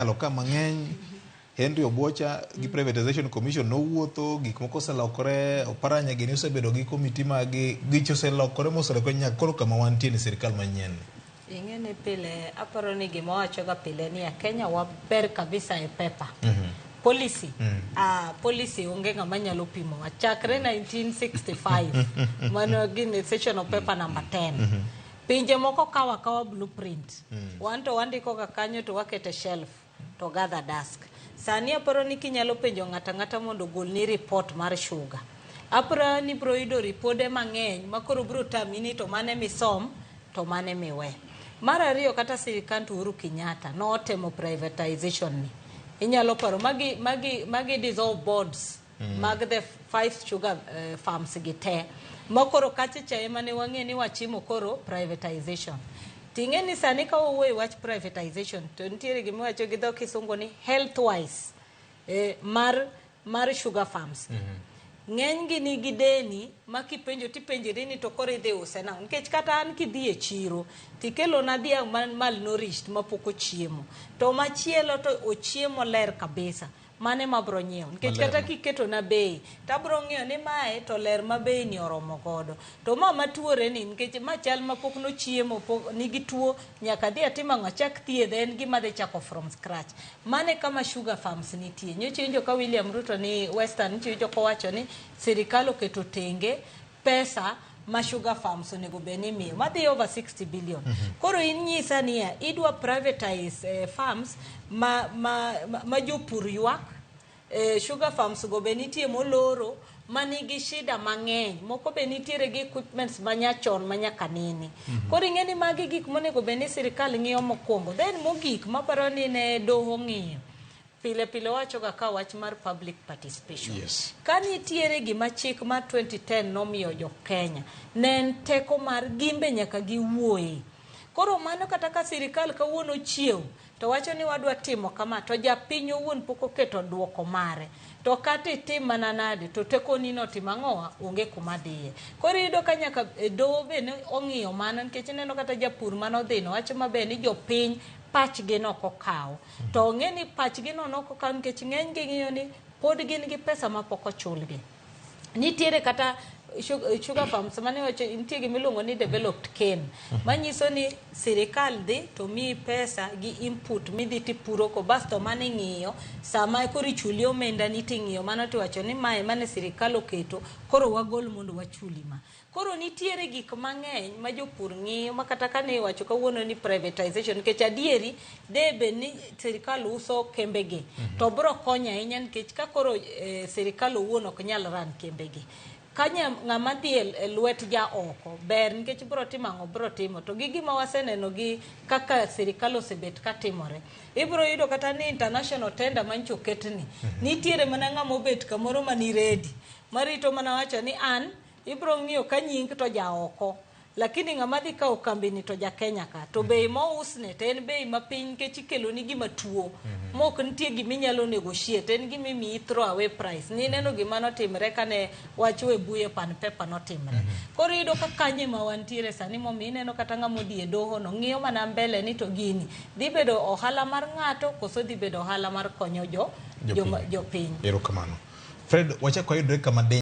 Osekalo ka mang'eny. Henry Obwocha gi Privatization Commission nowuotho, gik moko oselokore, Oparanya gini osebedo gi komiti magi, gicho oselokore moselokore nyaka koro kama wantie ni sirikal manyien ni. Ing'e ni pile aparo ni gima wawachoga pile niya Kenya waber kabisa e paper. Policy, ah, policy onge ng'ama nyalo pimowa. Chakre 1965 mano gini session of paper number 10. Pinje moko kawo akawa blueprint. Wan to wandiko ga kanyo to wakete shelf to gather dust. Sani aparo ni kinyalo penjo ng'ato ang'ata mondo ogolni report mar sugar. Aparo ni ibro yudo ripode mang'eny ma koro bro tami ni to mane misom to mane miwe. Mar ariyo kata sirikand Uhuru Kenyatta notemo privatization ni. Inyalo paro magi, magi, magi dissolve boards mag the five sugar farms gi te. Ma koro kacha cha ema ne wang'e ni wachimo koro privatization. Ting'e ni sani ka wawuoyo e wach privatization to nitiere gima iwacho gi dho kisungu ni health wise mar, mar sugar farms. Ng'eny gi nigi deni ma kipenjo tipenjori ni to koro idhi use nang'o? Nikech kata an kidhi e chiro tikelona dhiang' man malnourished mapok ochiemo to machielo to ochiemo ler kabisa. Mano ema abro nyiewo. Nikech kata kiketona bei, to abro ng'iyo ni mae to ler ma bei ni oromo godo. To ma matuore ni, nikech ma chal ma pok nochiemo, pok nigi tuo, nyaka adhi atim ang'o, achak thiedhe, en gima adhi chako from scratch. Mano e kama sugar farms nitie. Nyocha iwinjo ka William Ruto ni Western, nyocha iwinjo kowacho ni sirikal oketo tenge pesa ma sugar farms onego bed ni imiyo madhi over 60 billion. Koro in nyisa niya, idwa privatize farms ma, ma, ma, ma jopur ywak sugar farms go be nitie moloro manigi shida mang'eny moko be nitiere gi equipments manyachon manyaka nene. Koro ing'e ni magi gik monego bed ni sirikal ng'iyo mokwongo. Then mogik maparo ni ne doho ng'iyo Pile pile wawachoga ka wach mar public participation. Yes. Ka nitiere gima chik mar 2010 nomiyo jo Kenya, ne en teko mar gimbe nyaka giwuoye. Koro mano kata ka sirikal kawuono ochiew to wacho ni wadwa timo kama to japiny owuon pok oketo duoko mare. To kata itim mana nade to tekoni no timo ang'owa onge kuma dhiye. Koro iyudo ka nyaka doho be ne ong'iyo mano nikech ineno kata japur mane odhino wacho maber ni jopiny pachgi no ok okaw. To ong'e ni pachgi no nok okaw nikech ng'eny gi ng'iyo ni pod gin gi pesa ma pok ochulgi. Nitiere kata sugar farms mane wacho nitie gima iluongo ni developed cane manyiso ni sirikal dhi to miyi pesa gi input midhi tipuro ko basto mano ing'iyo sama koro ichuli omenda ni ting'iyo mano tiwacho ni mae mane sirikal oketo koro wagol mondo wachuli ma. Koro nitiere gik mang'eny ma jopur ng'iyo ma kata kane iwacho kawuono ni privatization nikech adieri de bed ni sirikal uso kembegi to bro konyo ahinya nikech ka koro sirikal owuon ok nyal run kembegi. Ka ng'ama dhi e lwet ja oko ber nikech bro timo ang'o bro timo to gi gima waseneno gi kaka sirikal osebet ka timore. Ibro yudo kata ni international tender mancho oketni nitiere mana ng'ama obet kamoro mani ready marito mana wacho ni an Ibro ng'iyo ka nying to ja oko, lakini ng'ama dhi kawo kambini to ja Kenya ka. To bei mousne to en bei mapiny nikech ikeloni gima tuo mok nitie gima inyalo negotiate, en gima imiyi throw away price. Nineno gima notimre kane wach Webuye pan paper notimre. Koro iyudo ka kanyo ema wantiere sani momiyo ineno kata ng'ama odhi e doho no ng'iyo mana mbele ni to gini dhi bedo ohala mar ng'ato koso dhi bedo ohala mar konyo jo, Jopiny. jopiny. Erokamano. Fred, wachak wayudre kama